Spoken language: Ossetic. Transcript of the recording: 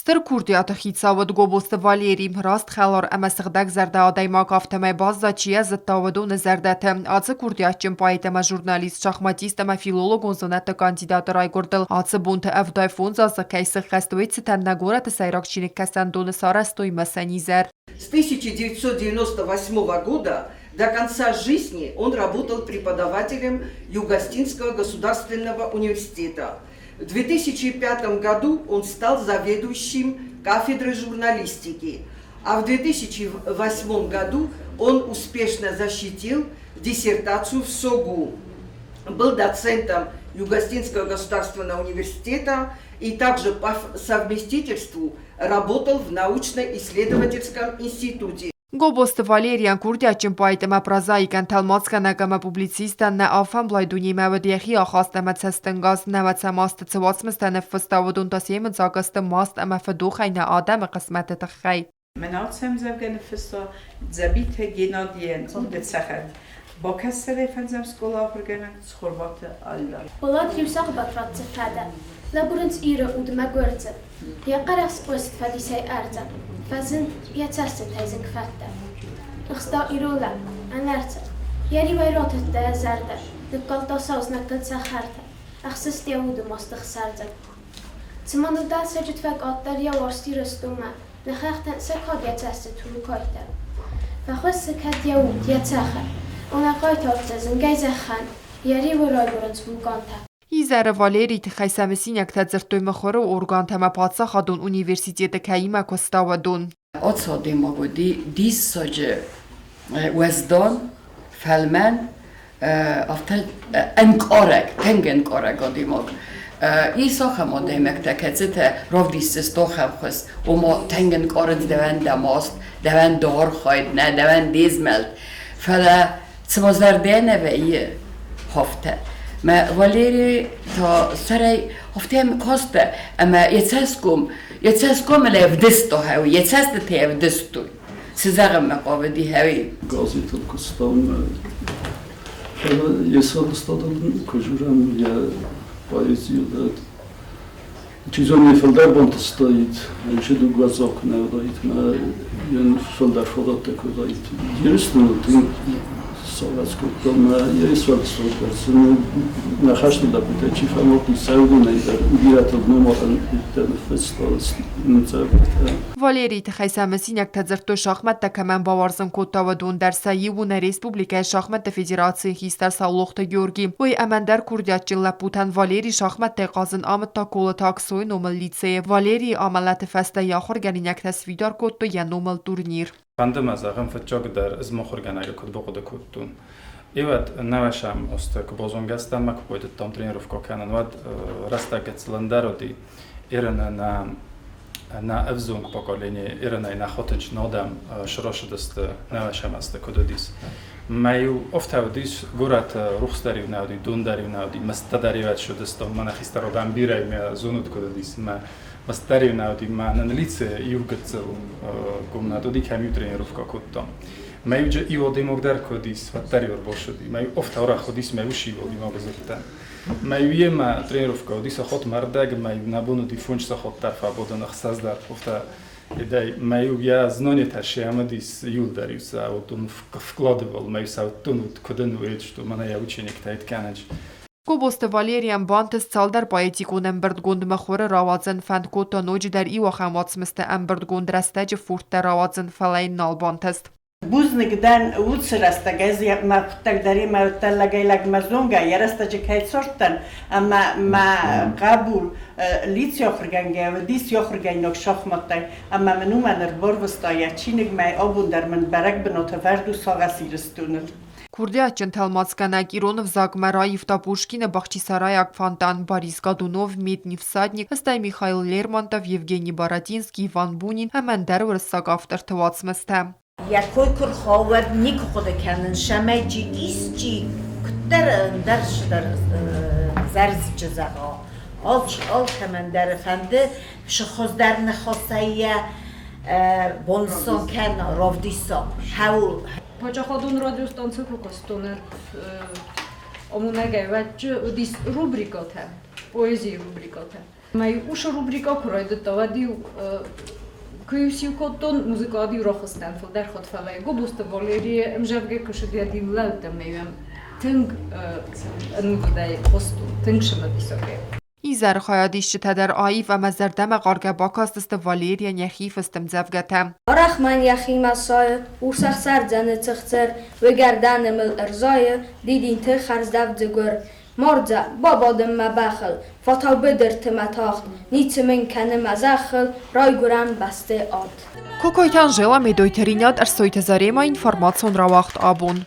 Стыр курдиаты хицау уыд Гобозты Валери, раст хӕлар ӕмӕ сыгъдӕгзӕрдӕ адӕймаг, афтӕмӕй баззад, чи йӕ зыдта, уыдоны зӕрдӕты. Ацы курдиатджын поэт ӕмӕ журналист, шахматист ӕмӕ филологон зонӕдты кандидаты райгуырдыл ацы бонты 75 азы кӕй сыххӕст, уый цытӕн нӕ горӕты сӕйраг чиныгкӕсӕндоны сарӕзтой мысӕн изӕр. С 1998 года до конца жизни он работал преподавателем Югостинского государственного университета. В 2005 году он стал заведующим кафедрой журналистики, а в 2008 году он успешно защитил диссертацию в СОГУ. Был доцентом Югостинского государственного университета и также по совместительству работал в научно-исследовательском институте. Гобозты Валерийӕн курдиатджын поэт ӕмӕ прозаикӕн, тӕлмацгӕнӕг ӕмӕ публицистӕн нӕ алфӕмблай дунемӕ уыд йӕхи ахаст ӕмӕ цӕстӕнгас, нӕ сӕ масты цы уацмыстӕ ныффыста, уыдон та семыцаг сты маст ӕмӕ фыдохӕй нӕ адӕмы хъысмӕты тыххӕй. Мӕн алцы ӕмдзӕвгӕ ныффыста Дзабиты Геннадийӕн Удыцӕхӕд. Бакӕсӕвӕй фӕндзӕм скъола ахуыргӕнӕг Цхуырбаты Аллӕ. Болат риусагъд батрадзы фӕдӕ, Лӕбурынц Иры удмӕ гуырдзы. Йӕ хъӕрахст хъуыст фӕдисӕй ӕрдзӕ, Фӕзынд йӕ цӕстытӕй зынг фӕдтӕ. Ныхста ирон лӕг, ӕнӕрцӕф, Йӕ риуӕй ратыдта йӕ зӕрдӕ, Ныккалдта сау знӕгтыл цӕхӕртӕ, Ӕхсыст йӕ уды масты хсӕрдзӕн. Цыма нывдӕл сыджыт фӕкъаддӕр йӕ уарзт Ирыстонмӕ, Нӕ хӕхтӕн сӕ кад йӕ цӕстыт рукайтӕ. Фӕхуыссы кӕд йӕ уд, йӕ цӕхӕр, О нӕ хъайтартӕ, зынгӕй зӕххӕн Йӕ риуы райгуырынц вулкантӕ. Изӕры Валерийы тыххӕй сӕ мысинӕгтӕ дзырдтой мыхуыры органтӕ ӕмӕ паддзахадон университеты кӕимӕ куыста, уыдон. Ацы адӕймаг уыди диссаджы уӕздан, фӕлмӕн, афтӕ ӕнкъарӕг, тынг ӕнкъарӕг адӕймаг. Ис ахӕм адӕймӕгтӕ, кӕцытӕ равдисдзысты ахӕм хуыз, ома тынг ӕнкъарынц дӕуӕн дӕ маст, дӕуӕн дӕ архайд, нӕ дӕуӕн де змӕлд. Фӕлӕ цыма зӕрдӕ нӕ вӕййы афтӕ. Мӕ Валери та сӕрӕй афтӕ кастӕ ӕмӕ йӕ цӕсгом, йӕ цӕсгомыл ӕвдыста хӕуы, йӕ цӕстытӕ ӕвдыстой. Цы зӕгъынмӕ хъавыди хӕуи? Газетыл куыстам, фӕлӕ йе сфӕлдыстадыл куы дзурӕм, йӕ поэзийыл дӕр Чи зоны, фылдӕр бонты стоит, раньше дугвӕззау куы нӕ уыдаид, мӕ йын фылдӕр фадӕттӕ куы уыдаид. Ирыстоны тынг сагъӕс кодтам, мӕ йӕ сфӕлдыстад дӕр сын нӕ хӕсты лӕппутӕй чи фӕмарди, сӕ уыдонӕй дӕр бирӕтыл номарӕн ныффыста ӕмдзӕвгӕтӕ. Валерийы тыххӕй сӕ мысинӕгтӕ дзырдтой шахмӕттӕ кӕмӕн бауарзын кодта, уыдон дӕр. Сӕ иу у нӕ республикӕйы шахмӕтты федерацийы хистӕр Саулохты Георги. Уый ӕмӕ ӕндӕр курдиатджын лӕппутӕн Валерий шахмӕттӕй хъазын амыдта Колыты Аксойы номыл лицейы. Валерийы амӕлӕты фӕстӕ йӕ ахуыргӕнинӕгтӕ сфидар кодтой йӕ номыл турнир. Фӕнды мӕ зӕгъын, фыццагдӕр ӕз мыхуыргӕнӕгы куыд бахъуыды кодтон. Иуӕд нӕуӕсӕм азты куы базонгӕ стӕм ӕмӕ куы байдыдтам тренировкӕ кӕнын, уӕд рӕстӕг гыццыл ӕндӕр уыди. Ирыны нӕ нӕ ӕвзонг поколение Ирынӕй нӕ хотынджын адӕм сырӕзтысты нӕуӕсӕм азты куыд уыдис. Мӕ-иу афтӕ уыдис, горӕты рухс дӕр-иу нӕ уыди, дон дӕр-иу нӕ уыди, мыстӕ дӕр-иу ӕрсыдыстӕм, мӕнӕ хистӕр адӕм бирӕ мӕ зонут куыд уыдис, мӕ мыст дӕр-иу нӕ уыди, мӕнӕн лице иу гыццыл комнат уыди, кӕм-иу тренировкӕ кодтам. Мӕ-иу иу адӕймаг дӕр куы уыдис, уӕддӕр-иу ӕрбацыди. Мӕ-иу афтӕ арӕх уыдис, мӕ ус-иу адӕймаг дзырдта. Мӕ-иу тренировкӕ уыди сахат мӕрдӕг, мӕ-иу нӕ бон уыди фондз сахат дӕр фӕбадын, ӕхсӕз дӕр. Афтӕ мӕ-иу йӕ знонетӕ сӕмыдис иуылдӕр-иу сӕ вот он вкладывал, мӕ-иу сӕ уыдтон, вот куыд ын уыд, что мӕнӕ йӕ учениктӕ кӕнынц. Гобозты Валерийӕн бантыст цалдӕр поэтикон ӕмбырдгондмӕ хуры рауадзын, фӕнд кодта ноджыдӕр иу ахӕм уацмыстӕ ӕмбырдгонд рӕстӕджы фурдтӕ рауадзын, фӕлӕ йын нал бантыст. Бузныг дӕн уыцы рӕстӕг, ӕз мӕ хъуыддаг дӕр имӕ лӕгӕй-лӕгмӕ зонгӕ, йӕ рӕстӕджы кӕй цардтӕн, ӕмӕ мӕ хъӕбул лицей ахуыргӕнгӕ уыдис ахуыргӕнинаг шахматтӕй, ӕмӕ мын уымӕн ӕрбарвыста йӕ чиныгмӕ, абон дӕр мын бӕрӕг бынаты вӕрд у Сагъӕс Ирыстоныл. Курдиатджын тӕлмацгӕнӕг ирон ӕвзагмӕ раивта Пушкины Бахчисарайаг фонтан, Борис Годунов, Медный всадник, стӕй Михаил Лермонтов, Евгений Бородинский, Иван Бунин ӕмӕ ӕндӕр уырыссаг авторты уацмыстӕ. Йӕ кой куы рхауы, уӕд никуы хъуыды кӕнын, сӕмӕйджы исчи куыддӕр ӕндӕр цыдӕр зӕрдзыджы зӕгъа. Алчи алкӕмӕн дӕр фӕнды хуыздӕр ныхасӕй йӕ бонсон кӕна, равдиса, хӕуыл. Паддзахадон радиостанцӕ куы куыстон, амонӕгӕй уӕдчы уыдис рубрикӕтӕ, поэзийы рубрикӕтӕ. Мӕ уыцы рубрикӕ куы райдыдта, уӕд-иу куы-иу сиу кодтон, музыкад-иу рахызтӕн фылдӕр хатт, фӕлӕ Гобозты Валерийы ӕмзӕвгӕ куы цыд, уӕд-иу лӕудтӕн ӕмӕ-иу тынг ӕнувыдӕй хъуыстон, тынг цымыдисагӕй. Изӕры хайадисджытӕ дӕр аив ӕмӕ зӕрдӕмӕхъаргӕ бакастысты Валерийӕн йӕхи фыст ӕмдзӕвгӕтӕ. Арӕх мӕн йӕхимӕ сайы, урс ӕхсӕрдзӕны цыхцыр, уыгӕрдӕны мыл ӕрзайы дидинты хӕрздӕф дзыгуыр. Мардзӕ, бабадын мӕ бӕхыл, фатау быдырты мӕ тахт, ницы мын кӕны мӕ зӕххыл райгуырӕн бӕсты ад. Кокойты Анжела, Медойты Ринат, Ӕрсойты Зарема, информацион рауагъд абон.